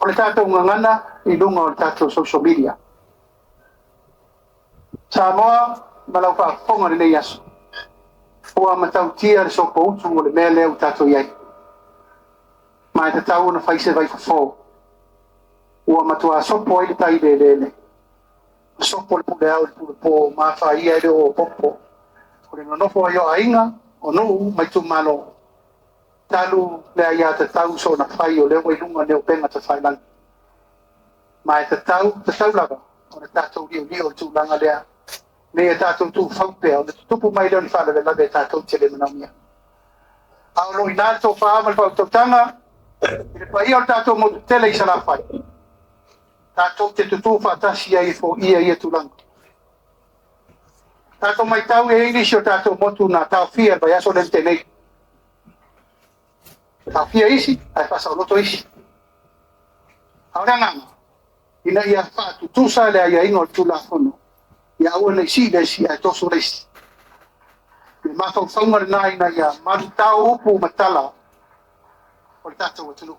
O le tatou gagana i luga o le tatou social media. Samoa ma lau faafofoga i lenei aso, ua matautia le sopoutu o le mea lea ua tatou i ai. Ma e tatau ona fai se vaifofo. Ua matua sopo ai le tai i le eleele, sopo le pule ao i le pule po, ma afaia ai le oo popo. O le nonofo ai o aiga, o nuu ma itumalo, talu le aiatatau soona fai o lea ua i luga nei o upega tafailagi. Ma e tatau, tatau lava ona tatou liolio i le tulaga lea, ina ia tatou tuufau pea, ona tutupu mai lea o ni faalavelave tatou te le manaomia. A o lo o i ina le tofa ma le faautautaga i le paia o le tatou motu tele i Salafai, tatou te tutu faatasi ai e foia ia tulaga. Tatou matau e i ai nisi o tatou motu na taofia i le vaiaso lea na tea nei. Taofia isi ae faasaoloto isi. A o le agaga, ina ia faatutusa le aiaiga o le Tulafono, ia aua ne i sii le isi ae toso le isi. O le mafaufauga lena ina ia malutao upu ma tala o le tatou atunuu.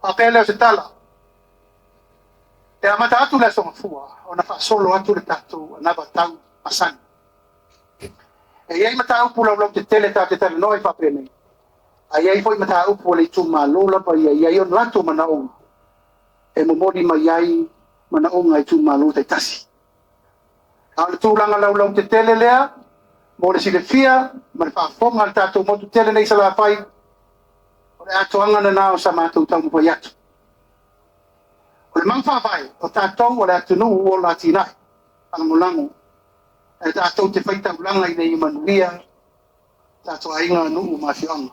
Faapea lea o se tala, e amata atu le Aso Gafua ona faasolo atu le tatou anava tau masani. E i ai mataupu laulautetele tatou te talanoa ai faapenei, ae i ai foi mataupu a le itumalo lava ia e i ai ona latou manaoga e momoli mai ai manaoga a itumalo taitasi. A o le tulaga laulautetele lea, mo le silafia ma le faafofoga a le tatou motu tele nei i Salafai, o le atoaga lena o sa matou taumafai atu. O le mau faavae, o tatou o le atunuu o atinae faalagolago, ae tatou te faitaulaga ina ia manuia tatou aiga, nuu ma afioaga.